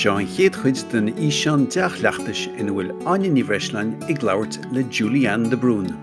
Seo an chéad chuid den fhíseán dea-chleachtais ina bhfuil Áine Ní Bhreisleáin ag labhairt le Julie-Anne de Brún.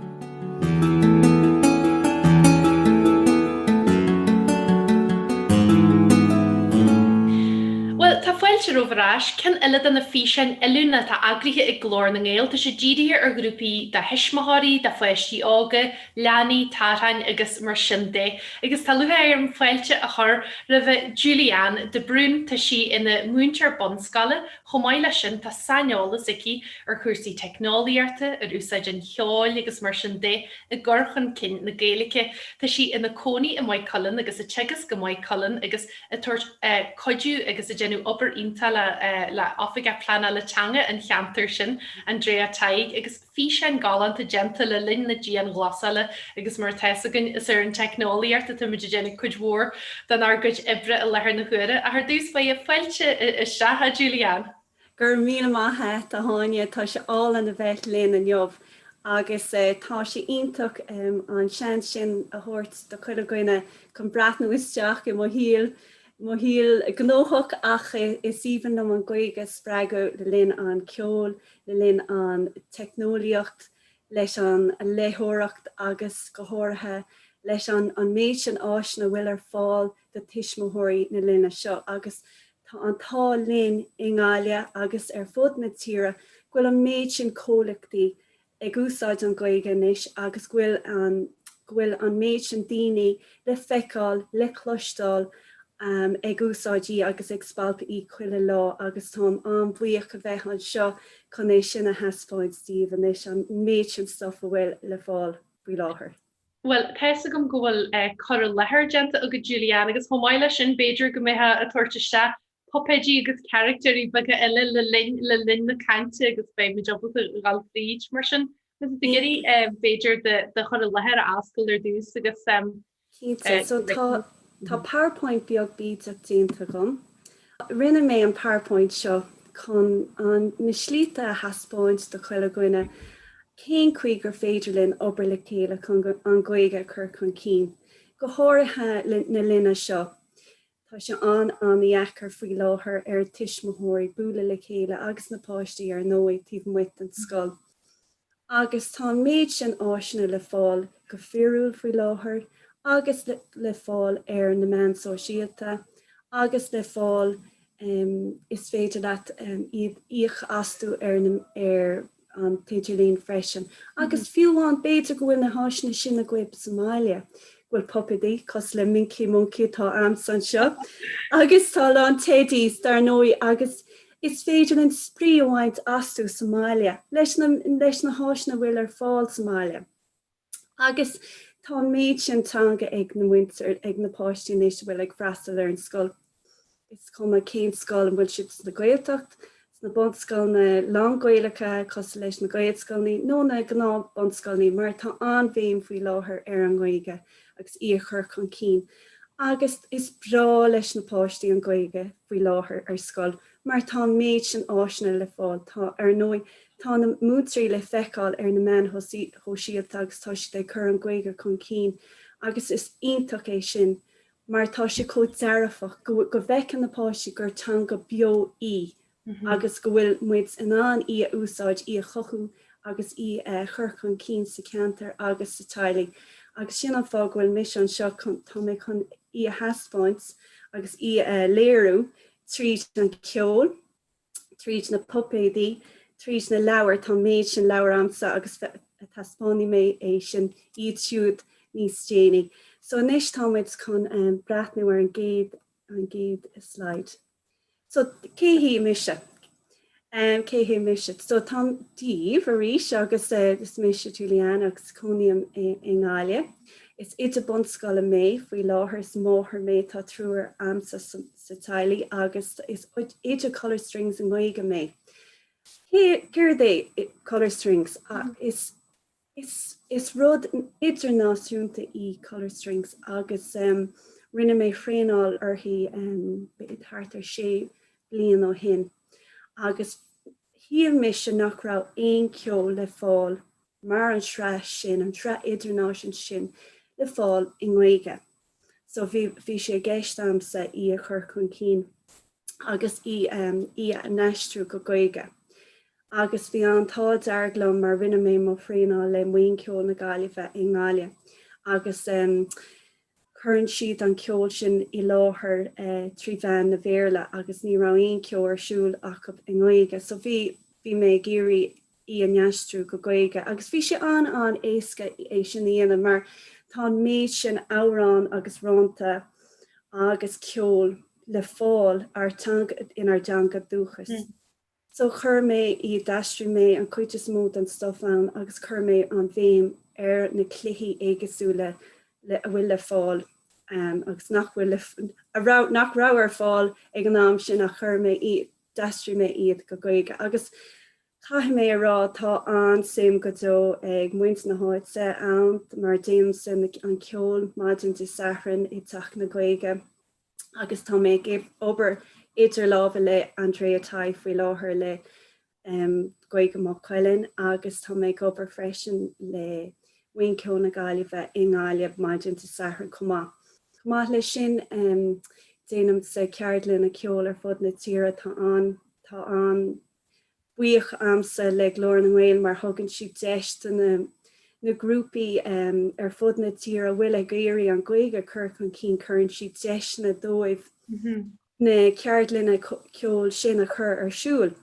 Bhuel, tá fáilte romhaibh ar ais. Ceann eile de na físeáin oiliúna atá eagraithe ag Glór na nGael, tá sé dírithe ar ghrúpaí de thuismitheoirí, de pháistí óga, leanaí, tarrtháin agus mar sin de. Agus tá lúcháir orm fáilte a chur roimh Julie-Anne de Brún. Tá sí ina múinteoir bunscoile. Chomh maith leis sin, tá saineolas aici ar chúrsaí teicneolaíochta, ar úsáid an cheoil agus mar sin de i gcur chun cinn na Gaeilge. Tá sí ina cónaí i Maigh Cuilinn agus ag teagasc i Maigh Cuilinn agus ag tabhairt cuidiú agus ag déanamh obair iontach le Oifigeach Pleanála Teanga an cheantair sin, Andrea Tighe, agus físeáin galánta déanta le linn na dianghlasála agus mar atá fhios againn, is ar an teicneolaíocht atáimid ag déanamh cuid mhór denár gcuid oibre i láthair na huaire. Ach ar dtús báire, fáilte isteach, a Julie-Anne. Go raibh míle maith a't, a Áine, tá sé álainn a bheith linn inniu agus tá sé iontach an seans sin a thabhairt do chuile dhuine chun breathnú isteach i mo shaol, mo shaol gnóthach ach is aoibhinn liom an Ghaeilge a spreagadh le linn an ceoil, le linn an teicneolaíocht, leis an léitheoireacht agus go háirithe leis an méid sin áiseanna a bhfuil ar fáil do tuismitheoirí na linne seo agus tá an t-ádh linn i nGaillimh agus ar fud na tíre go bhfuil an méid sin comhlachtaí ag úsáid an Ghaeilge anois agus go bhfuil an go bhfuil an méid sin daoine le feiceáil, le cloisteáil ag úsáid í agus ag spalpadh í chuile lá agus táim an-bhuíoch a bheith anseo chun é sin a thaispeáint daoibh anois, an méid sin stuff a bhfuil le fáil faoi láthair. Bhuel, tá fhios agam go bhfuil cur i láthair déanta agat Julie-Anne agus chomh maith leis sin b'fhéidir go mbeifeá ag tabhairt isteach puipéidí agus carachtéirí beaga eile le linn le linn na cainte agus beidh muid ábalta a dhul fríd mar sin. Tá tú ag iarraidh b'fhéidir do chur i láthair a oscailt ar dtús agus Cinnte. So tá tá PowerPoint beag bídeach déanta agam. Rinne mé an PowerPoint seo chun an na slite a thaispeáint do chuile dhuine cén chaoi gur féidir linn obair le chéile chun an Ghaeilge a chur chun cinn, go háirithe na linne seo. Tá sé an-an-dheacair faoi láthair ar tuismitheoirí bualadh le chéile agus na páistí ar ndóigh taobh amuigh den scoil. Agus tá an méid sin áiseanna le fáil go fíorúil faoi láthair agus le fáil ar na meáin sóisialta agus le fáil is féidir leat iad íoc astu ar ar an t-idirlíon freisin. Agus fiú amháin, b'fhéidir go bhfuil na háiseanna sin agaibh sa mbaile, go bhfuil puipéidí cosúil le Minky Monkey atá a'msa anseo, agus tá a lán teidís, dar ndóigh, agus is féidir linn spraoi a bhaint astu sa mbaile, leis na, leis na háiseanna a bhfuil ar fáil sa mbaile. Agus tá an méid sin teanga ag na muintir, ag na páistí anois a bhfuil ag freastal ar an scoil. Is cuma cén scoil, an bhfuil siad sna Gaeltacht, sna bunscoileanna lán-Ghaelacha cosúil leis na Gaelscoileanna nó na gnáth-bunscoileanna mar tá an-bhéim faoi láthair ar an nGaeilge agus í a chur chun cinn. Agus is breá leis na páistí an Ghaeilge faoi láthair ar scoil mar tá an méid sin áiseanna le fáil. Tá, ar ndóigh, Tá na múinteoirí le feiceáil ar na meáin shóisialta agus tá siad ag cur an Ghaeilge chun cinn agus is iontach é sin mar tá sé chomh dearfach go bhfeiceann na páistí gur teanga beo í agus go bhfuil muid in ann í a úsáid, í a chothú agus í a chur chun cinn sa cheantar agus sa teaghlaigh agus sin an fáth go bhfuil mise anseo, tá mé chun í a thaispeáint agus í a léiriú tríd an cheol. tríd na puipéidí, tríd na leabhair, tá an méid sin leabhar a'msa agus taispeánfaidh mé é sin, iad siúd níos déanaí. So anois tá muid chun breathnú ar an gcéad, an gcéad slide. So cé hí mise? Cé hí mise? So táim díobh arís agus is mise Julie-Anne agus cónaím i nGaillimh. Is oide bunscoile mé faoi láthair, is máthair mé, tá triúr a'msa sa teaghlaigh agus is oide Colour Strings i nGaeilge mé. Céard é Colour Strings? Is is is rud idirnáisiúnta í Colour Strings agus rinne mé traenáil uirthi thart ar sé bliain ó shin agus shíl mise nach raibh aon ceol le fáil mar an sraith sin, an tsraith idirnáisiúnta sin le fáil i nGaeilge. So bhí, bhí sé i gceist a'msa í a chur chun cinn. Agus í í a n-aistriú go Gaeilge. Agus bhí an t-ádh dearg liom mar rinne mé mo thraenáil le Buíon Ceoil na Gaillimhe i nGaillimh agus cuireann siad an ceol sin i láthair trí mheán na Bhéarla agus ní raibh aon ceol ar siúl acu i nGaeilge so bhí bhí mé ag iarraidh í a n-aistriú go Gaeilge agus bhí sé an-an-éasca é sin a dhéanamh mar tá an méid sin amhrán agus rannta agus ceol le fáil ár teanga inár dteanga dúchais. So chuir mé iad, d'aistrigh mé an chuid is mó den stuif ann agus chuir mé an bhéim ar na cluichí éagsúla le a bhfuil le fáil agus nach bhfuil le a raibh nach raibh ar fáil ag an am sin ach chuir mé iad d'aistrigh mé iad go Gaeilge agus caithfidh mé a rá tá an-suim go deo ag muintir na háite ann mar déanaimse an ceol maidin Dé Sathairn i dTeach na Gaeilge agus tá mé ag obair idir lámha le Andrea Tighe faoi láthair le Gaeilge Maigh Cuilinn agus tá mé ag obair freisin le Buíon Ceoil na Gaillimhe i nGaillimh maidin Dé Sathairn chomh maith. Chomh maith leis sin déanaimse ceardlanna ceoil ar fud na tíre. Tá an tá an buíoch a'msa le Glór na nGael mar thugann siad deis do na na grúpaí ar fud na tíre a bhfuil ag iarraidh an Ghaeilge a chur chun cinn, cuireann siad deiseanna dóibh na ceardlanna ceoil sin a chur ar siúl.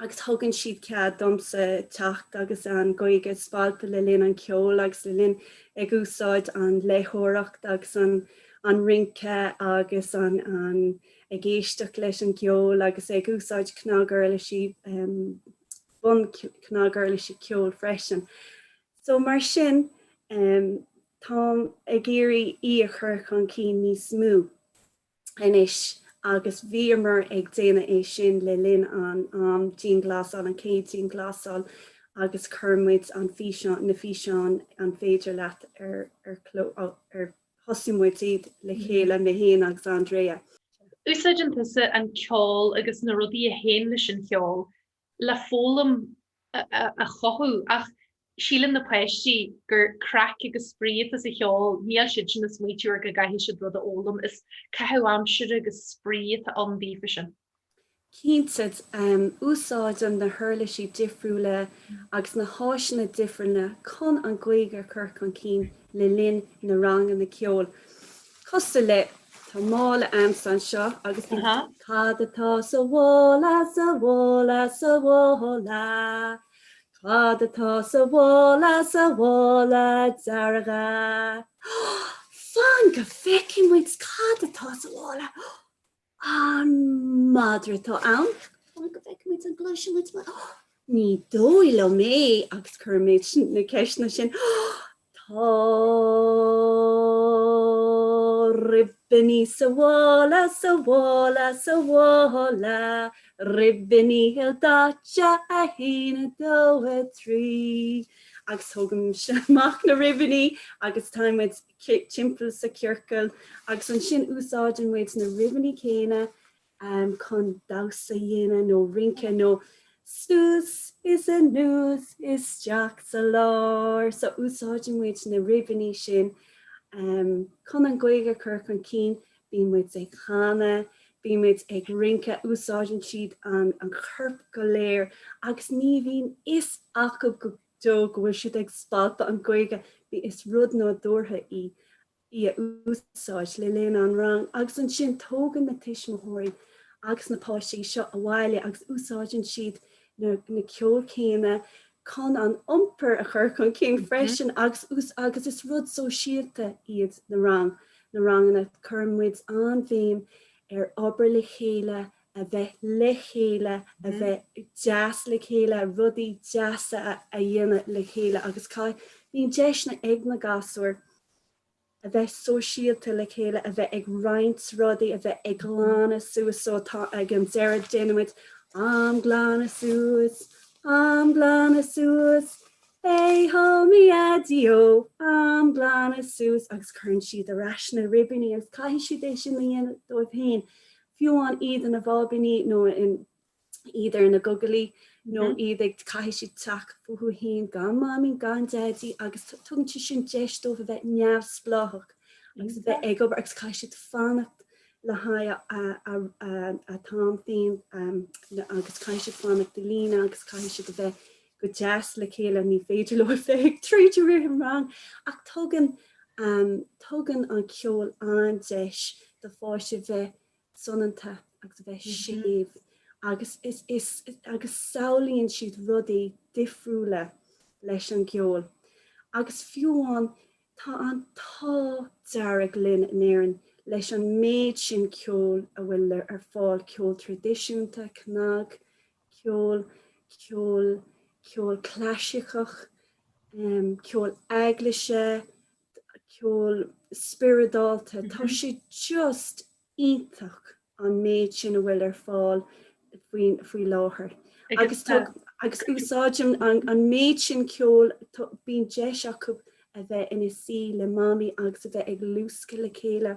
Agus thugann siad cead domsa teacht agus an Ghaeilge a spalpadh le linn an cheoil agus le linn ag úsáid an léitheoireacht agus an an rince agus an an ag éisteacht leis an gceol agus ag úsáid cnaguirlisí bun cnaguirlisí ceoil freisin. So mar sin táim ag iarraidh í a chur chun cinn níos mó anois agus bhíomar ag déanamh é sin le linn an am dianghlasáil, an chéad dianghlasáil agus chuir muid an físeán, na físeáin an féidir leat ar ar cló ar Thosaigh muid iad le chéile, mé féin agus Andrea. Úsáideann tusa an ceol agus na rudaí a théann leis an cheol le foghlaim a chothú ach síleann na páistí gur craic agus spraoi atá sa cheol, níl siadsan ag smaoitiú ar go gcaithfidh siad rud a fhoghlaim. Is caitheamh aimsire agus spraoi atá ann daofa sin. Cinnte, úsáidim na huirlisí difriúla agus na háiseanna difriúla chun an Ghaeilge a chur chun cinn le linn na ranganna ceoil. Cosúil le, tá mála a'msa anseo agus bíonn Cad atá sa mhála, sa mhála, sa mhála? Cad atá sa mhála, sa mhála dearg? Fan go bhfeicfidh muid cad atá sa mhála. An madra atá ann? Fan go bhfeicfidh muid an gcloisfidh muid ma Ní dóigh liom é agus cuireann muid na ceisteanna sin Tá ribíní sa mhála, sa mhála, sa mhála, ribíní ildaite, 1, 2, 3 agus tógaimse amach na ribíní agus tá muid timpeall sa ciorcal agus ansin úsáideann muid na ribíní céanna chun damhsa a dhéanamh nó rince nó suas is anuas isteach sa lár. So úsáideann muid na ribíní sin chun an Ghaeilge a chur chun cinn, bíonn muid ag canadh, bíonn muid ag rince, úsáideann siad an corp go léir agus ní bhíonn fhios acu go deo go bhfuil siad ag spalpadh an Ghaeilge, is rud nádúrtha í í a úsáid le linn an rang agus ansin tógann na tuismitheoirí agus na páistí seo abhaile agus úsáideann siad na na ceol céanna chun an iompar a chur chun cinn freisin agus agus is rud sóisialta iad na rang na ranganna cuireann muid an-bhéim ar obair le chéile a bheith le chéile, a bheith deas le chéile, rudaí deasa a dhéanamh le chéile agus bíonn deiseanna ag na gasúir a bheith sóisialta le chéile, a bheith ag roinnt rudaí, a bheith ag glanadh suas so tá ag an deireadh déanaimid am glanadh suas, am glanadh suas, hey ho me addy-o, am glanadh suas agus cuireann siad ar ais na ribíní agus caithfidh siad é sin a dhéanamh dóibh féin. Fiú amháin iad ina bháibíní nó iad ar na gogailí nó iad ag caithfidh siad teacht fúthu féin gan mamaí gan daidí agus tugann sé sin deis dóibh a bheith neamhspleách agus a bheith ag obair agus caithfidh siad fanacht le haghaidh a t-am féin agus caithfidh siad fanacht i líne agus caithfidh siad a bheith go deas le chéile, ní féidir leo a bheith ag troid i rith an rang ach tugann tugann an ceol an-deis do pháiste bheith soineanta agus a bheith séimh agus is is agus samhlaíonn siad rudaí difriúla leis an gceol agus fiú amháin Tá an t-ádh dearg linn in Éirinn leis an méid sin ceoil a bhfuil ar fáil, ceol traidisiúnta, cnag, ceol, ceol, ceol claisiceach, ceol eaglaise, ceol spioradálta. Tá sé just iontach an méid sin a bhfuil ar fáil faoi láthair. Agus agus úsáidim an méid sin ceoil, bíonn deis acu a bheith ina suí le mamaí agus a bheith ag luascadh le chéile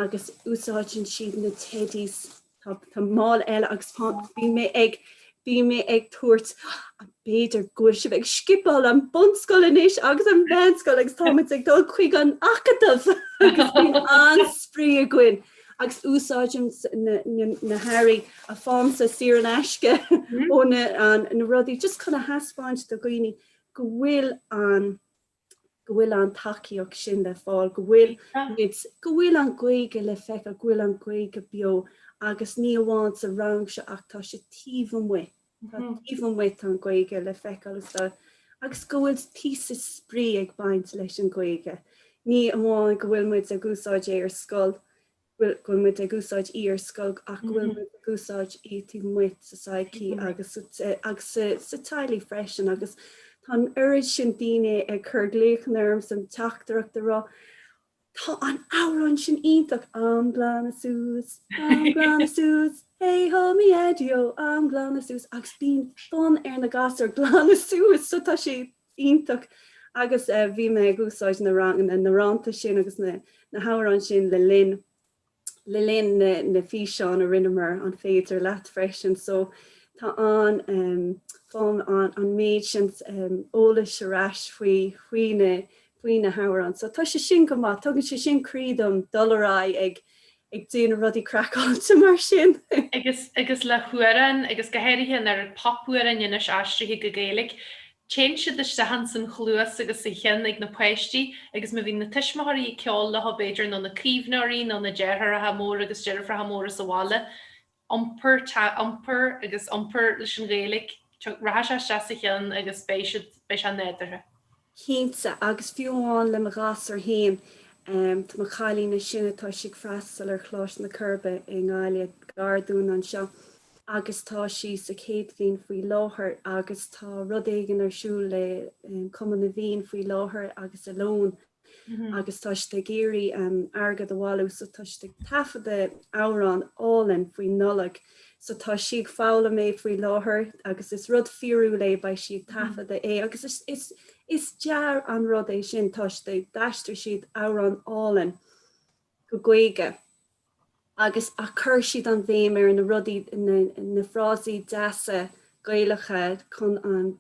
agus úsáideann siad na teddies Tá mála eile agus bíonn mé ag bíonn mé ag tabhairt b'fhéidir go bhfuil sibh ag scipeáil an bunscoil anois agus an mheánscoil agus táimid ag dul chuig an acadamh agus bíonn an-spraoi againn agus úsáidim na hearraí a fhaighimse saor in aisce ó na na rudaí just chun a thaispeáint do dhaoine go bhfuil an go bhfuil an tacaíocht sin le fáil, go bhfuil muid, go bhfuil an Ghaeilge le feiceáil, go bhfuil an Ghaeilge beo agus ní amháin sa rang seo ach tá sé taobh amuigh, tá taobh amuigh tá an Ghaeilge le feiceáil agus tá, agus go bhfuil píosa spraoi ag baint leis an Ghaeilge. Ní amháin go bhfuil muid ag úsáid é ar scoil, go bhfuil muid ag úsáid í ar scoil ach go bhfuil muid ag úsáid í taobh amuigh sa tsochaí agus agus sa teaghlaigh freisin agus tá an oiread sin daoine ag cur glaochanna orm san teachtaireacht ag rá Tá an amhrán sin iontach am glanadh suas, am glanadh suas, hey ho me addy-o, am glanadh suas agus bíonn fonn ar na gasúir glanadh suas so tá sé iontach agus bhí mé ag úsáid na na rannta sin agus na na hamhráin sin le linn le linn na na físeáin a rinneamar an féidir leat freisin so tá an fáin an an méid sin eolais ar ais faoi faoi na faoi na hamhráin so tá sé sin go maith tugann sé sin croí dom dul ar aghaidh ag ag déanamh rudaí craiceáilte mar sin. Agus agus le hamhráin agus go háirithe an oiread popamhráin anois aistrithe go Gaeilge, téann siad isteach ins an chluas agus sa cheann ag na páistí agus má bhíonn na tuismitheoirí ag ceol leo b'fhéidir nó na caomhnóirí nó na deartháireacha móra agus deirfiúracha móra sa bhaile, iompar, iompar agus iompar leis an Ghaeilge, rachaidh sé isteach sa cheann agus beidh siad, beidh sé nádúrtha. Cinnte, agus fiú amháin le mo ghasúr féin, tá mo chailín is sine, tá sí ag freastal ar Choláiste na Coiribe i nGaillimh, gar dúinn anseo, agus tá sí sa chéad bhliain faoi láthair agus tá rud éigin ar siúl le Cumann na bhFiann faoi láthair agus Alone agus tá siad ag iarraidh airgead a bhailiú so tá siad ag taifeadadh amhrán álainn faoin Nollaig so tá sí ag foghlaim é faoi láthair agus is rud fíorúil é beidh sí ag taifeadadh é agus is is is dea an rud é sin tá siad ag d'aistrigh siad amhrán álainn go Gaeilge. agus ach chuir siad an bhéim ar na rudaí, na frásaí deasa Gaelacha chun an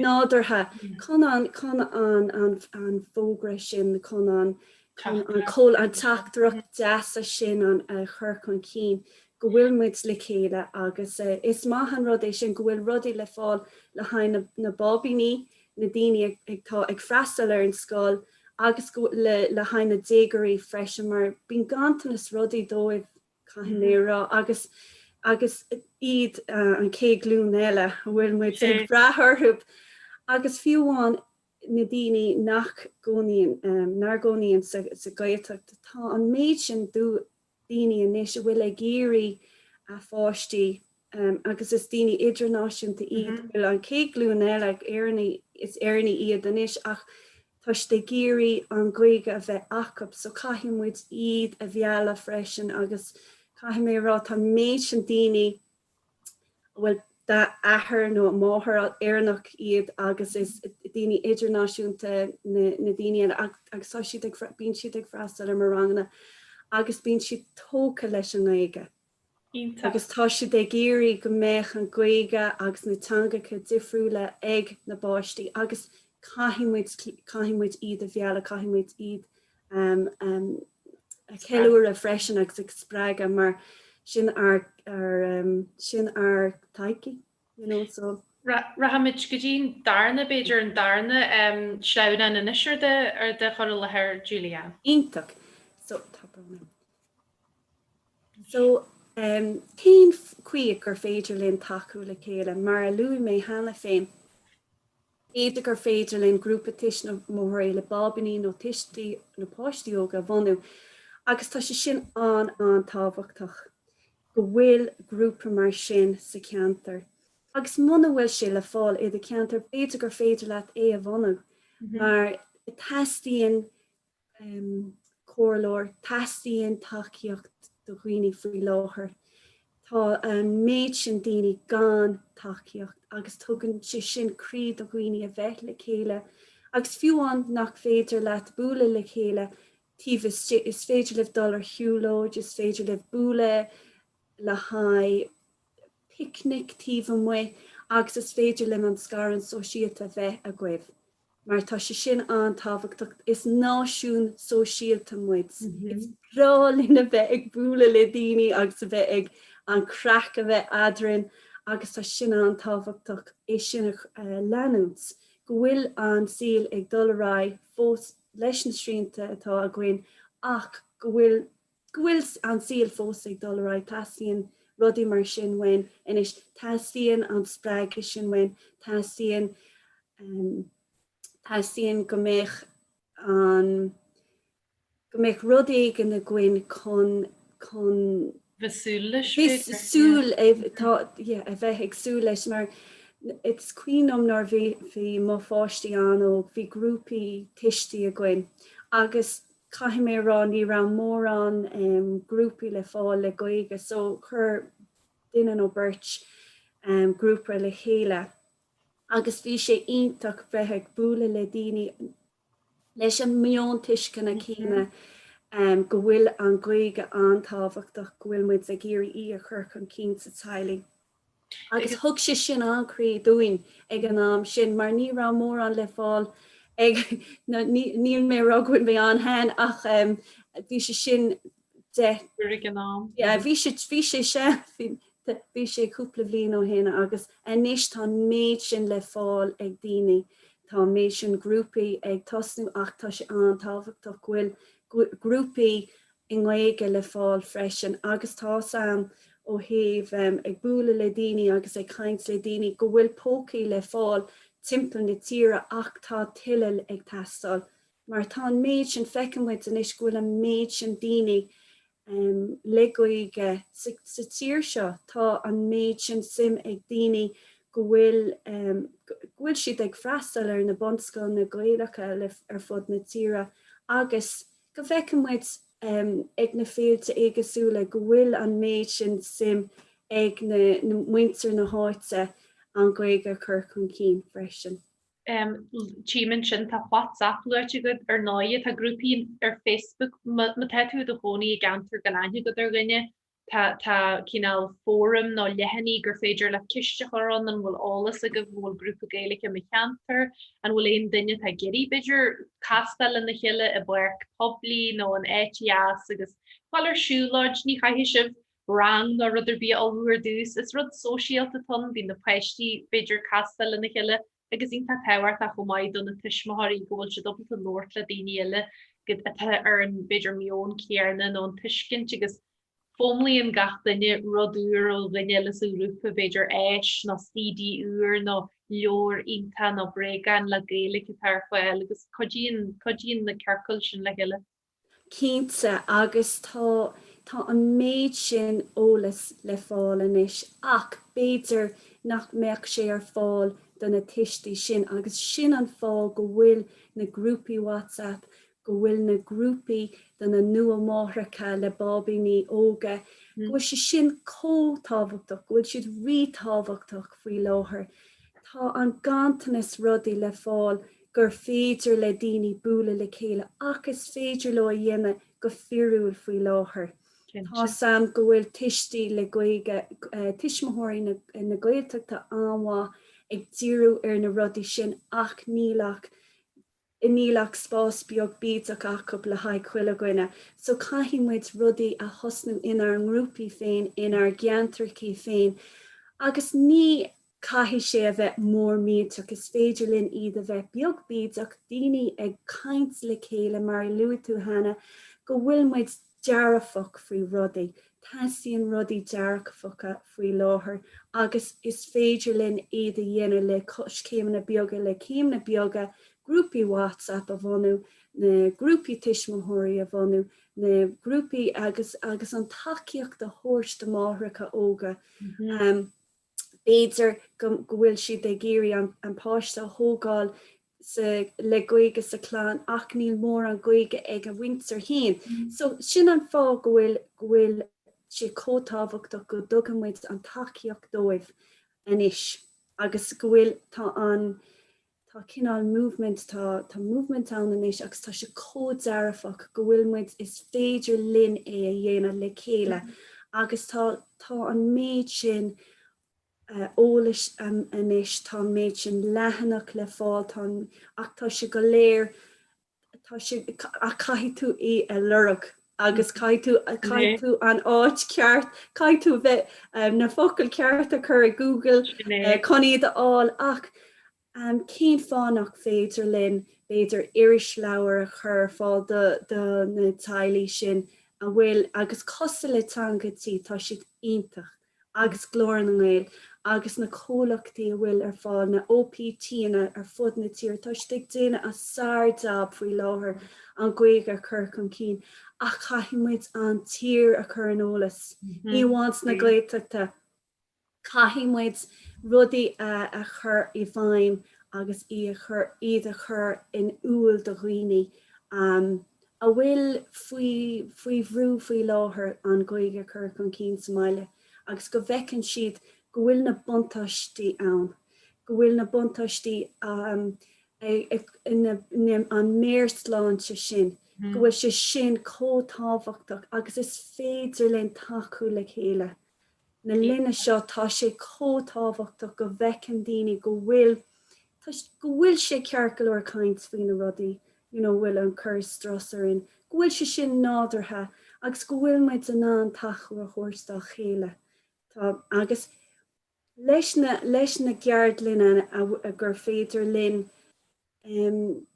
nádúrtha, chun an chun an an an fógra sin, chun an chun an an teachtaireacht deasa sin an a chur chun cinn, go bhfuil muid le chéile agus is maith an rud é sin go bhfuil rudaí le fáil le haghaidh na na báibíní, na daoine atá ag freastal ar an scoil agus go le le haghaidh na déagóirí freisin mar bíonn ganntanas rudaí dóibh caithfidh mé a rá agus agus iad an chéad ghlúin eile a bhfuil muid ag brath orthu agus fiú amháin na daoine nach gcónaíonn nár gcónaíonn sa sa Ghaeltacht tá an méid sin daoine anois a bhfuil ag iarraidh a pháistí agus is daoine idirnáisiúnta iad, bhfuil an chéad ghlúin eile, Éireannaigh, is Éireannaigh iad anois ach tá siad ag iarraidh an Ghaeilge a bheith acu so caithfidh muid iad a mhealladh freisin agus caithfidh mé a rá tá an méid sin daoine a bhfuil athair nó máthair Éireannach iad agus is daoine idirnáisiúnta na daoine eile agus tá siad ag bíonn siad ag freastal ar mo ranganna agus bíonn siad tógtha leis an nGaeilge. Agus tá siad ag iarraidh go mbeadh an Ghaeilge agus na teangacha difriúla ag na bpáistí agus caithfidh muid caithfidh muid iad a mhealladh, caithfidh muid iad um, um, A cheiliúradh freisin agus ag spreagadh mar sin ár sin ár todhchaí, you know, so. Rachaimid go dtí an darna, b'fhéidir, an darna sleamhnán anois ar do ar do chur i láthair, Julie-Anne. Iontach. So, tá brón orm. So, cén chaoi gur féidir linn tacú le chéile? Mar a luaigh mé cheana féin, b'fhéidir gur féidir linn grúpa tuismitheoirí le báibíní nó tuistí nó páistí óga a bhunú agus tá sé sin an-an-tábhachtach go bhfuil grúpa mar sin sa cheantar. Agus muna bhfuil sé le fáil i do cheantar, b'fhéidir gur féidir leat é a bhunú mar teastaíonn comhairleoir, teastaíonn tacaíocht do dhaoine faoi láthair. Tá an méid sin daoine gan tacaíocht agus tugann sé sin croí do dhaoine a bheith le chéile agus fiú amháin nach féidir leat bualadh le chéile taobh istigh, is féidir libh dul ar shiúlóid, is féidir libh bualadh le haghaidh picnic taobh amuigh agus is féidir libh an scarúint sóisialta a bheith agaibh mar tá sé sin an-tábhachtach. Is náisiún sóisialta muid. Is breá linn a bheith ag bualadh le daoine agus a bheith ag an craic a bheith eadrainn agus tá sin an-tábhachtach é sin a leanúint, go bhfuil an saol ag dul ar aghaidh fós leis na srianta atá againn ach go bhfuil go bhfuil an saol fós ag dul ar aghaidh, teastaíonn rudaí mar sin uainn anois, teastaíonn an spreagadh sin uainn, teastaíonn, teastaíonn go mbeadh an, go mbeadh rud éigin againn chun, chun. Bheith súil leis, b'fhéidir. Bheith súil, tá, yeah, a bheith ag súil leis mar is cuimhin liom nuair bhí, bhí mo pháistí an-óg, bhí grúpaí tuistí againn agus Caithfidh mé a rá ní raibh mórán grúpaí le fáil le Gaeilge so chuir duine nó beirt grúpa le chéile agus bhí sé iontach bheith ag bualadh le daoine leis an meon tuisceana céanna go bhfuil an Ghaeilge an-tábhachtach, go bhfuil muid ag iarraidh í a chur chun cinn sa teaghlaigh. Agus thug sé sin an-chroí dúinn ag an am sin mar ní raibh mórán le fáil ag, níl mé ag rá go bhfuil mé an-shean ach bhí sé sin de. Ag an am. Yeah, bhí sé, bhí sé sean, bhí sé cúpla bhliain ó shin agus anois tá an méid sin le fáil ag daoine, tá an méid sin grúpaí ag tosnú ach tá sé an-tábhachtach go bhfuil grúpaí i nGaeilge le fáil freisin agus tá's a'm ó thaobh ag bualadh le daoine agus ag caint le daoine go bhfuil pócaí le fáil timpeall na tíre ach tá tuilleadh ag teastáil mar tá an méid sin, feiceann muid anois go bhfuil an méid sin daoine le Gaeilge sa tír seo, tá an méid sin suim ag daoine go bhfuil go bhfuil siad ag freastal ar na bunscoileanna Gaelacha ar fud na tíre agus go bhfeiceann muid ag na féilte éagsúla go bhfuil an méid sin suim ag na muintir na háite an Ghaeilge a chur chun cinn freisin. Tchím ansin tá WhatsApp luaite agat ar ndóigh, tá grúpaí ar Facebook, má tá tú i do chónaí i gceantar gan aithne agat ar dhuine, Tá tá cineál fóram nó leathanaigh gur féidir leat ceist a chur ann, an bhfuil eolas agaibh, an bhfuil grúpa Gaeilge i mo cheantar, an bhfuil aon duine atá ag iarraidh, b'fhéidir, castáil lena chéile i bpáirc poiblí nó in áit dheas agus dul ar siúlóid, ní chaithfidh sibh rang nó rud ar bith a ullmhú ar dtús, is rud sóisialta atá ann, bíonn na páistí, b'fhéidir, castáil lena chéile agus iontach tábhachtach chomh maith do na tuismitheoirí go bhfuil siad ábalta labhairt le daoine eile atá ar an, b'fhéidir, meon céanna nó an tuiscint agus foghlaimíonn gach duine rud úr ó dhuine eile sa ghrúpa, b'fhéidir áis nó CD úr nó leabhar iontach nó bréagán le Gaeilge atá ar fáil agus cuidíonn, cuidíonn na ciorcail sin le chéile. Cinnte, agus tá, tá an méid sin eolas le fáil anois ach b'fhéidir nach mbeadh sé ar fáil do na tuistí sin agus sin an fáth go bhfuil na grúpaí WhatsApp, go bhfuil na grúpaí do na nua-mháithreacha le báibíní óga, go bhfuil sé sin chomh tábhachtach, go bhfuil siad rí-tábhachtach faoi láthair. Tá an ganntanas rudaí le fáil gur féidir le daoine bualadh le chéile ach is féidir leo a dhéanamh go fíorúil faoi láthair. Tá's a'm go bhfuil tuistí le Gaeilge, tuismitheoirí na Gaeltachta an-mhaith ag díriú ar na rudaí sin ach níl ach. Níl ach spás beag bídeach acu le haghaidh chuile dhuine, so caithfidh muid rudaí a thosnú inár ngrúpaí féin, inár gceantrachaí féin agus ní caithfidh sé a bheith mór millteach, is féidir linn iad a bheith beag bídeach, daoine ag caint le chéile mar a luaigh tú cheana, go bhfuil muid dearfach faoi rudaí. Teastaíonn rudaí dearfacha faoi láthair agus is féidir linn iad a dhéanamh le coiscéimeanna beaga, le céimeanna beaga, grúpaí WhatsApp a bhunú, na grúpaí tuismitheoirí a bhunú, na grúpaí agus agus an tacaíocht a thabhairt do máithreacha óga. B'fhéidir go bhfuil siad ag iarraidh an páiste a thógáil sa le Gaeilge sa chlann ach níl mórán Gaeilge ag a mhuintir féin. So sin an fáth go bhfuil go bhfuil sé chomh tábhachtach go dtugann muid an tacaíocht dóibh anois agus go bhfuil tá an tá cineál movement, tá tá movement ann anois agus tá sé chomh dearfach go bhfuil muid, is féidir linn é a dhéanamh le chéile agus tá tá an méid sin eolais anois, tá an méid sin leathanach le fáil, tá an, ach tá sé go léir tá sé, ach caithfidh tú í a lorg agus caithfidh tú, caithfidh tú an áit ceart, caithfidh tú bheith na focail ceart a chur i Google chun iad a fháil ach cén fáth nach féidir linn b'fhéidir irisleabhar a chur ar fáil do, do na teaghlaigh sin a bhfuil, agus cosúil le Teanga Tí, tá siad iontach. agus Glór na nGael agus na comhlachtaí a bhfuil ar fáil, na OPTanna ar fud na tíre, tá siad ag déanamh a sár-jab faoi láthair an Ghaeilge a chur chun cinn ach caithfidh muid an tír a chur ar an eolas, ní amháin sna Gaeltachta, caithfidh muid rudaí a chur i bhfeidhm agus í a chur, iad a chur in iúl do dhaoine a bhfuil faoi faoi bhrú faoi láthair an Ghaeilge a chur chun cinn sa mbaile agus go bhfeiceann siad go bhfuil na buntáistí ann, go bhfuil na buntáistí an meabhairshláinte sin, go bhfuil sé sin chomh tábhachtach agus is féidir linn tacú le chéile. Na linne seo tá sé chomh tábhachtach go bhfeiceann daoine go bhfuil, go bhfuil sé ceart go leor caint faoi na rudaí you know bhfuil ag cur strus orainn, go bhfuil sé sin nádúrtha agus go bhfuil muid in ann tacú a thabhairt dá chéile. Tá, agus leis na, leis na ceardlanna a, gur féidir linn em,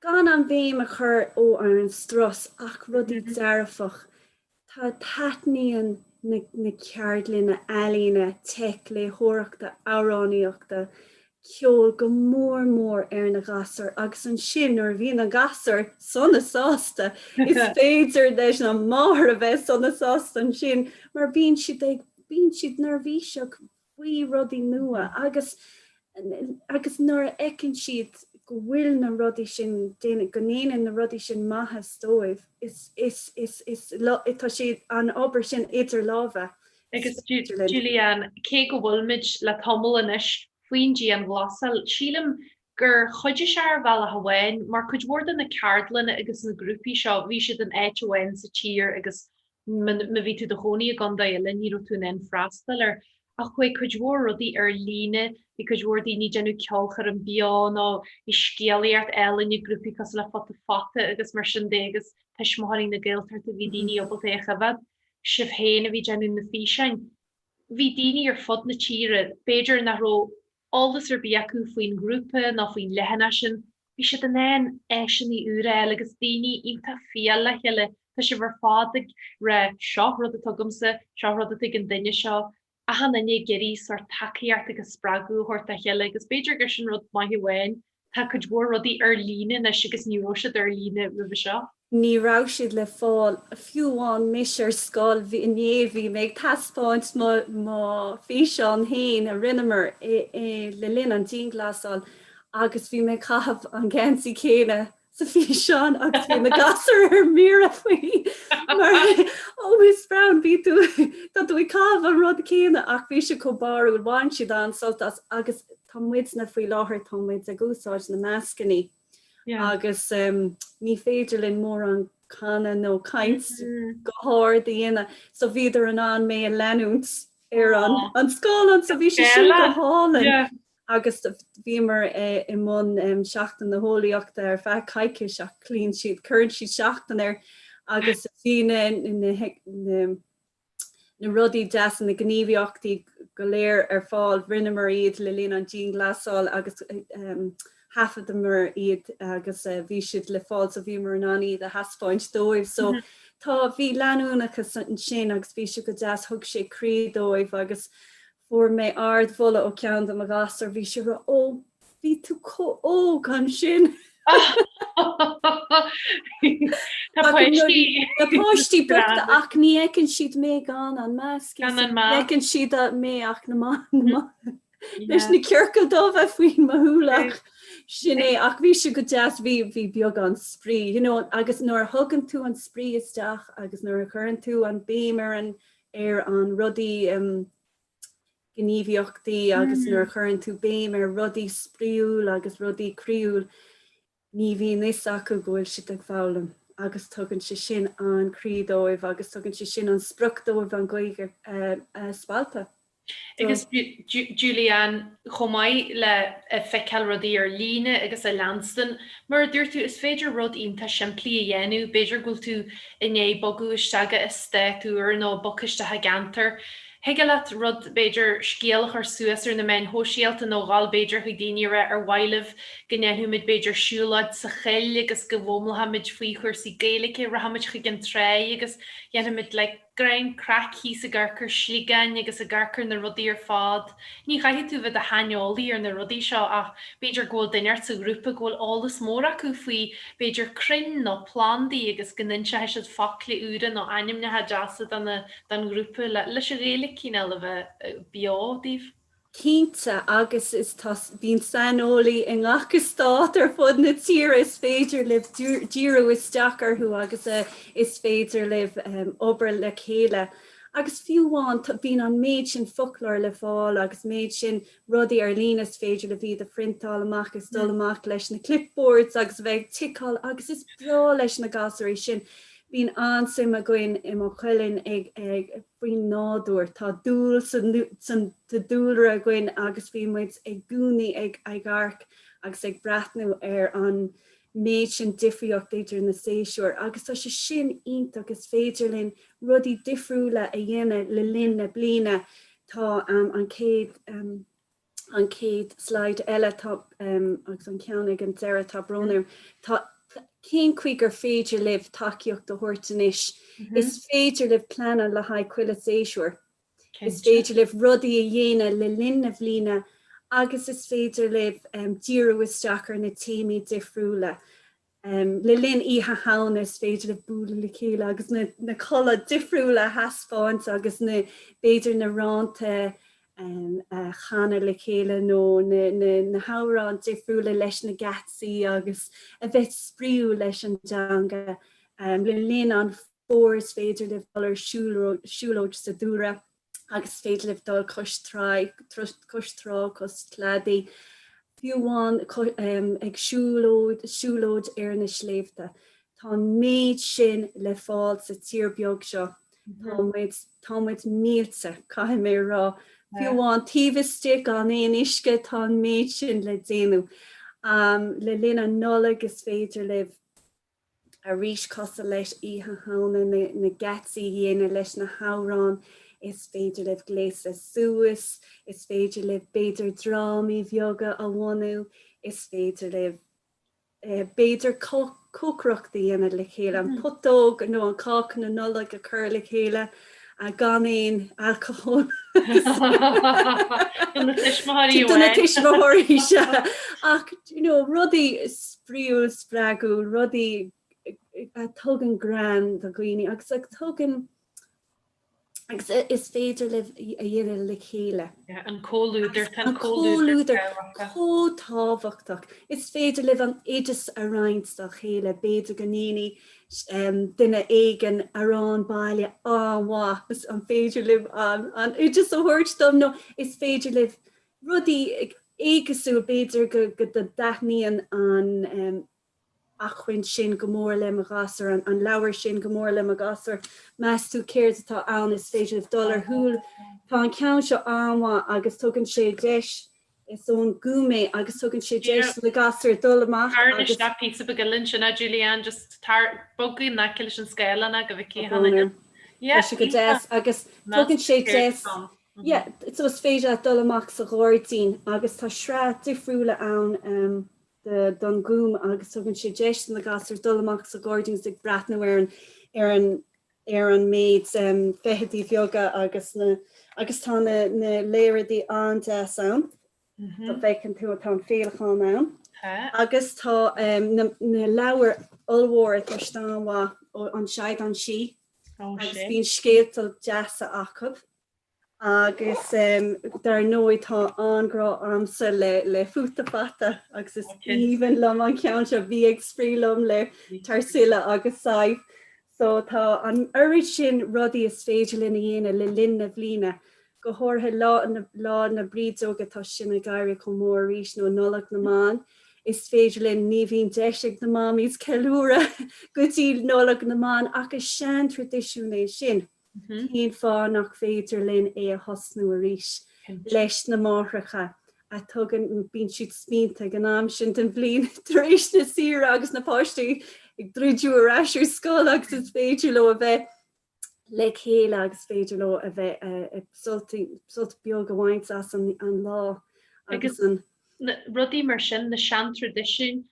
Gan an bhéim a chur ó ar an strus ach rudaí dearfach. Tá taitníonn na na ceardlanna ealaíne, teic, léitheoireachta, amhránaíochta, ceoil go mór mór ar na gasúir agus ansin nuair a bhíonn na gasúir sona sásta is féidir leis an máthair a bheith sona sásta ansin mar bíonn siad ag bíonn siad neirbhíseach faoi rudaí nua agus agus nuair a fheiceann siad go bhfuil na rudaí sin go ndéanann na rudaí sin maitheas dóibh is is is is tá sé an obair sin idir lámha. Agus Julie-Ann, cé go bhfuilimid le tamall anois faoin dianghlasáil, sílim gur chuidigh sé ar bhealach amháin mar cuid mhór de na ceardlanna agus na grúpaí seo bhí siad in áit amháin sa tír agus Má bhí tú i do chónaí i gcontae eile ní raibh tú in ann freastal air. Ach chuaigh cuid mhór rudaí ar líne, bhí cuid mhór daoine ag déanamh ceolchoirm beo nó bhí scéalaíocht álainn ag grúpaí cosúil le Futa Fata agus mar sin de agus Tuismitheoirí na Gaeltachta, bhí daoine ábalta é a choimhéad. Sibh féin a bhí ag déanamh na físeáin. Bhí daoine ar fud na tíre, b'fhéidir nach raibh eolas ar bith acu faoin ghrúpa ná faoin leathanach sin, bhí siad in ann áiseanna úra a fháil agus daoine iontach fial le chéile, tá sibh ar fad ag rá seo rud atá agamsa, seo rud atá ag an duine seo, achan duine ag iarraidh sórt tacaíocht agus spreagadh a thabhairt dá chéile agus b'fhéidir gur sin rud maith amháin, tá cuid mhór rudaí ar líne anois agus ní raibh siad ar líne roimhe seo. Ní raibh siad le fáil, fiú amháin mise ar scoil, bhí, inné bhí mé ag taispeáint mo, mo físeán féin a rinneamar i, i, le linn an dianghlasáil agus bhí mé ag caitheamh an geansaí céanna sa físeán agus bhí na gasúir ar mire faoi mar oh Miss Brown bhí tú, tá tú ag caitheamh an rud céanna ach bhí sé chomh báúil, bhain siad an-sult as agus tá muidne faoi láthair, tá muid ag úsáid na mascannaí. Agus ní féidir linn mórán canadh nó caint go hard a dhéanamh so bhíodar in ann mé a leanúint ar an scáileán so bhí sé sin go hálainn. Agus bhíomar i mbun Seachtain na hEolaíochta ar feadh coicís ach cloíonn siad, cuireann siad seachtain air agus bhí na na na rudaí deasa, na gníomhaíochtaí go léir ar fáil. Rinneamar iad le linn an dianghlasáil agus thaifeadamar iad agus bhí siad le fáil so bhíomar in ann iad a thaispeáint dóibh. So tá, bhí leanúnachas ansin agus bhí sé go deas, thug sé croí dóibh agus Fuair mé ard-mholadh ó ceann de mo ghasúir, bhí sé ag rá, Ó, bhí tú chomh óg ansin! Tá páistí. Tá páistí bochta ach ní fheiceann siad mé gan an masc. Gan an masc. Ní fheiceann siad mé ach na leis na ciorcail dubha faoi mo shúile ach sin é ach bhí sé go deas bhí bhí beagán spraoi you know agus nuair a thugann tú an spraoi isteach agus nuair a chuireann tú an béim ar an ar an rudaí gníomhaíochtaí agus nuair a chuireann tú béim ar rudaí spraíúil agus rudaí croíúil, ní bhíonn fhios acu go bhfuil siad ag foghlaim agus tugann sé sin an croí dóibh agus tugann sé sin an sprioc dóibh an Ghaeilge a spalpadh. Agus Julie-Ann, chomh maith le feiceáil rudaí ar líne agus a leanstan, mar a dúirt tú, is féidir rud iontach simplí a dhéanamh, b'fhéidir go bhfuil tú i ndiaidh bogadh isteach i eastát úr nó bogtha isteach i gceantar. Thig leat rud, b'fhéidir, scéal a chur suas ar na meáin shóisialta nó dhul b'fhéidir chuig daoine a rá ar mhaith libh go ndéanfaimid b'fhéidir siúlóid sa choill agus go bhfoghlaimeoimid faoi chúrsaí Gaeilge, rachaimid chuig an tráigh agus dhéanfaimid like, greim craic thíos ag amharc ar sliogáin agus ag amharc ar na rudaí ar fad. Ní chaithfidh tú bheith i do shaineolaí ar na rudaí seo ach b'fhéidir go bhfuil duine ort sa ghrúpa go bhfuil eolas mór acu faoi b'fhéidir crainn nó plandaí agus go n-inseoidh siad focla úra nó ainmneacha deasa don ghrúpa leis an Ghaeilge cineál a bheith beo daoibh. Cinnte, agus is tá, bíonn saineolaí i ngach eastát ar fud na tíre, is féidir libh díriú isteach orthu agus is féidir libh obair le chéile. Agus fiú amháin, bíonn an méid sin foclóir le fáil agus méid sin rudaí ar líne is féidir libh iad a phriontáil amach is dul amach leis na clipboards agus a bheith ag ticeáil agus is breá leis na gasúirí sin. Bíonn an-suim againn i Maigh Cuilinn ag faoin nádúr. Tá dúil sa dúlra againn agus bhí muid i gcónaí ag amharc agus ag breathnú ar an méid sin difríocht idir na séasúir agus tá sé sin iontach, is féidir linn rudaí difriúla a dhéanamh le linn na bliana. Tá an chéad. an chéad slide eile tá agus an ceann ag an deireadh tá brón orm tá cén chaoi gur féidir libh tacaíocht a thabhairt anois. Is féidir libh pleanáil le haghaidh chuile séasúr. Is féidir libh rudaí a dhéanamh le linn na bliana agus is féidir libh díriú isteach ar na téamaí difriúla. Le linn Oíche Shamhna is féidir libh bualadh le chéile agus na culaith difriúla a thaispeáint agus na, b'fhéidir na rannta a chanadh le chéile nó na hamhráin difriúla leis na geansaí agus a bheith spraíúil leis an dteanga. Le linn an fómhair is féidir libh dul ar siúlóid sa dúlra. agus is féidir libh dul cois trá, cois trá, cois cladaigh, fiú amháin ag siúlóid, siúlóid ar na sléibhte. Tá an méid sin le fáil sa tír beag seo. Tá muid, tá muid millte, caithfidh mé a rá. Fiú amháin taobh istigh gan aon uisce, tá an méid sin le déanamh. Le linn an Nollaig is féidir libh Arís, cosúil leis Oíche Shamhna, na geansaí a dhéanamh leis na hamhráin, is féidir libh gléasadh suas, is féidir libh b'fhéidir drámaí bheaga a bhunú, is féidir libh b'fhéidir cócaireacht a dhéanamh le chéile, an putóg nó an cáca na Nollag a chur le chéile gan aon alcohol. Do na tuismitheoirí Do na tuismitheoirí, sea. Ach, you know, rudaí spraíúil, spreagúil, rudaí a tugann greann do dhaoine agus a tugann agus is féidir libh a dhéanamh le chéile. An comhluadar, tá an comhluadar chomh tábhachtach. Is féidir libh an oideas a roinnt dá chéile, b'fhéidir go ndéanfaidh duine éigin arán baile an-mhaith, an féidir libh an oideas a thabhairt dom nó is féidir libh rudaí éagsúil, b'fhéidir go dtaitníonn an acmhainn sin go mór le mo ghasúr, an leabhar sin go mór le mo ghasúr, meas tú céard atá ann, is féidir libh dul ar shiúl. Tá an ceann seo an-mhaith agus tugann sé deis. Is ón Gúm é agus tugann sé deis do na gasúir dul amach agus. Tar isteach píosa beag eile ansin, a Julianne, just tar, bog in aice leis an scáileán go bhfeicfidh. Yeah, Tá sé go deas agus tugann sé deis yeah, so is féidir leat dul amach sa ghairdín agus tá sraith difriúla ann um, de, don Ghúm agus tugann sé deis do na gasúir dul amach sa ghairdín agus ag breathnú ar an ar an ar an méid feithidí bheaga agus na agus tá na na léaráidí an-deas ann. Dá bhfeiceann tú tá an féileacán ann. Agus tá na na leabhair ollmhóra tá siad an-mhaith ó An Seadán Sí agus bíonn scéalta deasa acu. Agus dar ndóigh tá an-ghrá a'msa le le Futa Fata agus is aoibhinn liom an ceann seo, bí ag spraoi liom le Tarsila agus Sadhbh. So tá an oiread sin rudaí is féidir linn a dhéanamh le linn na bliana, go háirithe Lá na Lá na Brídeoige, tá sin ag éirí chomh mór arís, nó Nollaig na mBan, is féidir linn, ní bhíonn deis ag na mamaís ceiliúradh go dtí Nollaig na mBan ach is sean-traidisiún é sin. Cén fáth nach féidir linn é a thosnú arís leis na máithreacha a tugann, bíonn siad spíonta ag an am sin den bhliain tar éis na saoire agus na páistí ag druidiú ar ais ar scoil agus is féidir leo a bheith le chéile agus féidir leo a bheith ag sult, sult beag a bhaint as an lá agus an. Rudaí mar sin, na seantraidisiúin,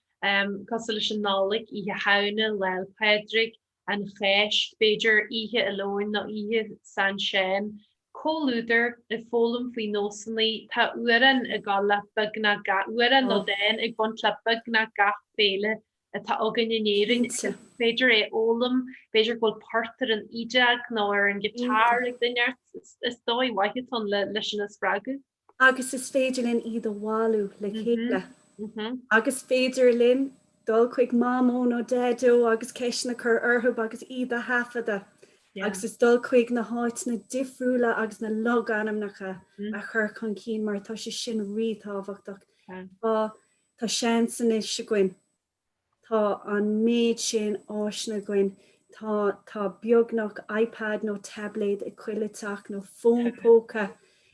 cosúil leis an Nollaig, Oíche Shamhna, Lá 'le Pádraig, an Cháisc, b'fhéidir Oíche Oileáin nó Oíche San Seáin, comhluadar, ag foghlaim faoi nósanna, tá amhrán ag dul le beagnach gach, amhrán nó dán ag baint le beagnach gach féile atá againn in Éirinn. Is féidir é a fhoghlaim, b'fhéidir go bhfuil port ar an fhídeog nó ar an guitar ag duine inteacht, is dóigh mhaith atá ann le sin a spreagadh. Agus is féidir linn iad a bhailiú le chéile. Agus féidir linn dul chuig Mamó nó Daideo agus ceisteanna a chur orthu agus iad a thaifeadadh. Agus is dul chuig na háiteanna difriúla agus na logainmneacha a chur chun cinn mar tá sé sin ríthábhachtach. Tá tá seans anois againn. Tá an méid sin áiseanna againn. Tá tá beagnach iPad nó tablet ag chuile teach nó fón póca.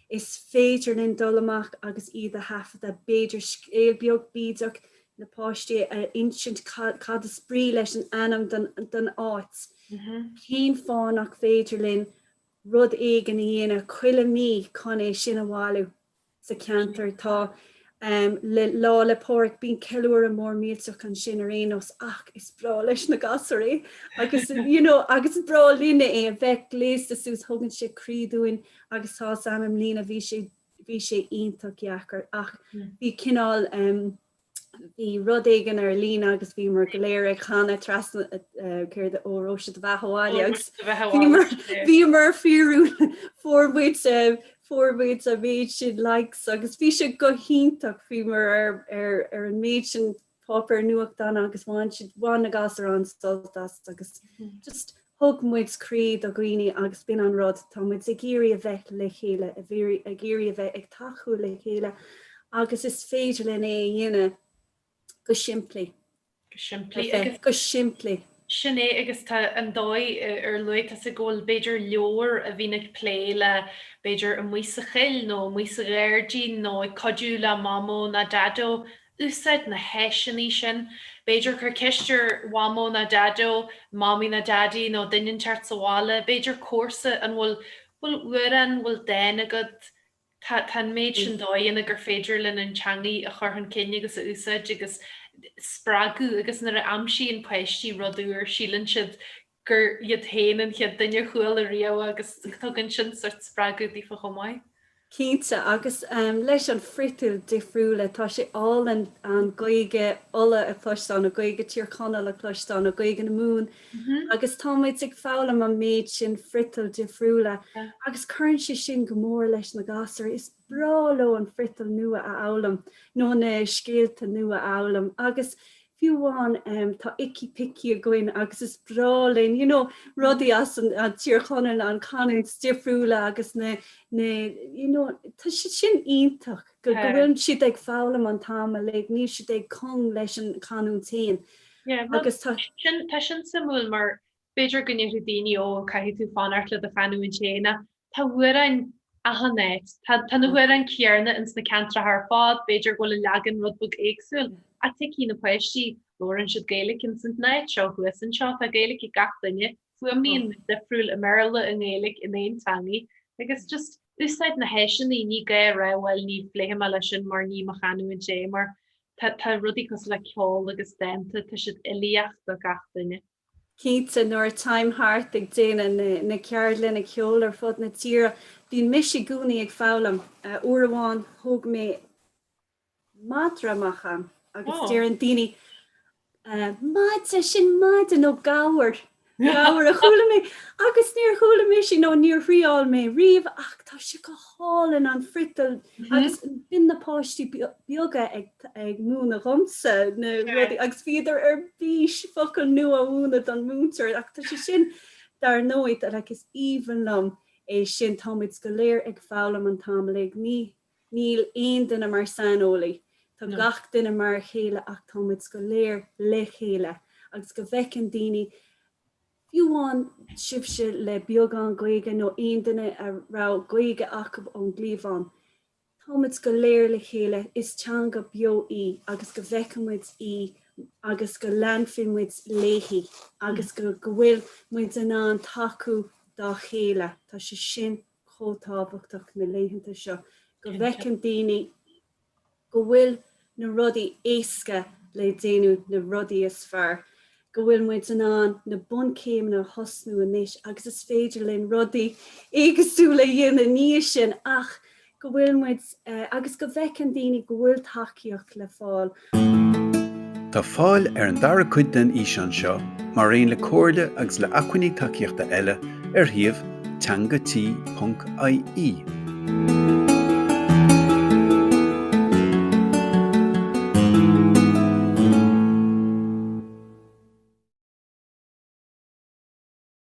Is féidir linn dul amach agus iad a thaifeadadh, b'fhéidir scéal beag bídeach, na páistí a insint cad is brí leis an ainm don don áit. Cén fáth nach féidir linn rud éigin a dhéanamh chuile mí chun é sin a bhailiú? sa cheantar. Tá le Lá 'le Pádraig, bíonn ceiliúradh mór millteach ansin ar aon nós ach is breá leis na gasúir é agus you know agus is breá linne é a bheith gléasta suas, thugann sé croí dúinn agus tá 's a'm i mbliana bhí sé bhí sé iontach deacair ach bhí cineál bhí rud éigin ar líne agus bhíomar go léir ag canadh trasna céard Ó Róise do Bheatha Abhaile agus bhíomar fíorúil fuair muid fuair muid an méid sin likes agus bhí sé go hiontach bhíomar ar ar ar an méid sin páipéar nuachtáin agus bhain siad bhain na gasúir an-sult as agus just Thug muid croí do dhaoine agus b'in an rud, tá muid ag iarraidh a bheith le chéile, ag iarraidh a bheith ag tacú le chéile agus is féidir linn é a dhéanamh go simplí. Go simplí agus. Go simplí. Sin é agus tá an dóigh ar luaigh tusa go bhfuil b'fhéidir leabhar a bhíonn ag plé le b'fhéidir amuigh sa choill nó amuigh sa ghairdín nó ag cuidiú le Mamó nó Daideo úsáid na háiseanna sin. B'fhéidir cuir ceist ar Mhamó nó Daideo, Mamaí nó Daidí nó duine inteacht sa bhaile, b'fhéidir comharsa, an bhfuil, bhfuil amhrán, bhfuil dán agat? Tá, tá an méid sin dóigheanna gur féidir linn an teangaidh a chur chun cinn agus a úsáid agus spreagadh agus nuair a aimsíonn páistí rud úr síleann siad gur iad féin an chéad duine a chuala riamh agus tugann sin sórt spreagadh daofa chomh maith. Cinnte, agus leis an friotal difriúla, tá sé álainn an Gaeilge Uladh a chloisteáil nó Gaeilge Tír Chonaill a chloisteáil nó Gaeilge na Mumhan agus tá muid ag foghlaim an méid sin friotal difriúla agus cuireann sé sin go mór leis na gasúir. Is breá leo an friotal nua a fhoghlaim nó na scéalta nua a fhoghlaim agus fiú amháin tá Icí Picí againn agus is breá linn you know rudaí as an Tír Chonaill, an canúint difriúla agus na na you know tá sé sin iontach go go bhfuil siad ag foghlaim an t-am uilig, níl siad ag cúng leis an chanúint féin. Yeah, agus tá sin tá sin suimiúil mar b'fhéidir go ndéarfadh daoine ó caithfidh tú fanacht le do chanúint féin ach tá amhráin. Achan áit. Tá tá na hamhráin céarna ins na ceantracha ar fad, b'fhéidir go bhfuil an leagan rud beag éagsúil, ach tuigfidh na páistí, labhrann siad Gaeilge ins an áit seo thuas anseo, tá Gaeilge ag gach duine, fuaimníonn muid difriúil i mBéarla, i nGaeilge, in aon teangaidh, agus just úsáid na háiseanna, ní gá a rá bhuel ní phléifidh mé leis sin mar ní mo chanúint é, mar tá tá rudaí cosúil le ceol agus dánta, tá siad uilíoch do gach duine. Cinnte, nuair atáim thart ag déanamh na ceardlanna ceoil ar fud na tíre, bíonn mise i gcónaí ag foghlaim. Uair amháin thóg mé madra amach ann agus deireann daoine 'maide, sin maide' nó gabhar, gabhar a chuala mé agus níor chuala mise nó níor thriáil mé riamh ach tá sé go hálainn an friotal agus bíonn na páistí beaga ag ag múineadh dhomsa na rudaí agus bhíodar ar bís focal nua a mhúineadh don múinteoir ach tá sé sin dar ndóigh like is aoibhinn liom é sin tá muid go léir ag foghlaim an t-am uilig ní níl aon duine mar saineolaí tá gach duine mar a chéile ach tá muid go léir le chéile agus go bhfeiceann daoine fiú amháin sibhse le beagán Gaeilge nó aon duine a raibh Gaeilge acu ón gcliabhán Táimid go léir le chéile, is teanga beo í agus go bhfeicfidh muid í agus go leanfaidh muid léi agus go go bhfuil muid in ann tacú dá chéile. Tá sé sin chomh tábhachtach na laethanta seo, go bhfeiceann daoine go bhfuil na rudaí éasca le déanamh, na rudaí is fearr, go bhfuil muid in ann na bunchéimeanna a thosnú anois agus is féidir linn rudaí éagsúla a dhéanamh i ndiaidh sin ach go bhfuil muid, agus go bhfeiceann daoine go bhfuil tacaíocht le fáil. Tá fáil ar an dara cuid den fhíseán seo, mar aon le comhairle agus le acmhainní tacaíochta eile, ar shuíomh teangatí.ie.